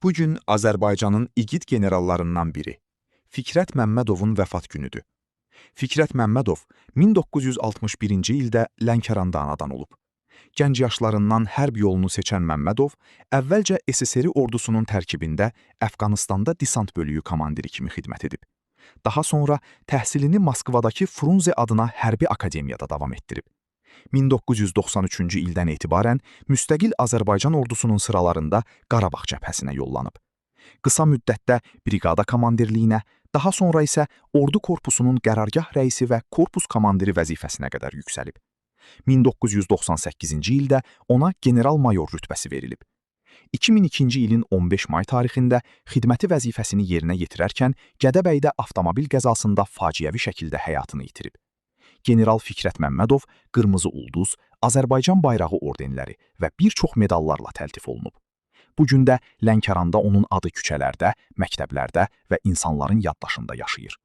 Bu gün Azərbaycanın igid generallarından biri Fikrət Məmmədovun vəfat günüdür. Fikrət Məmmədov 1961-ci ildə Lənkəranda anadan olub. Gənc yaşlarından hərb yolunu seçən Məmmədov əvvəlcə SSR ordusunun tərkibində Əfqanıstanda desant bölüyü komandiri kimi xidmət edib. Daha sonra təhsilini Moskvadakı Frunze adına hərbi akademiyada davam etdirib. 1993-cü ildən etibarən müstəqil Azərbaycan ordusunun sıralarında Qarabağ cəbhəsinə yollanıb. Qısa müddətdə briqada komandirliyinə, daha sonra isə ordu korpusunun qərargah rəisi və korpus komandiri vəzifəsinə qədər yüksəlib. 1998-ci ildə ona general-mayor rütbəsi verilib. 2002-ci ilin 15 may tarixində xidməti vəzifəsini yerinə yetirərkən Gədəbəydə avtomobil qəzasında faciəvi şəkildə həyatını itirib. General Fikrət Məmmədov Qırmızı Ulduz, Azərbaycan bayrağı ordenləri və bir çox medallarla təltif olunub. Bu gün də Lənkəranda onun adı küçələrdə, məktəblərdə və insanların yaddaşında yaşayır.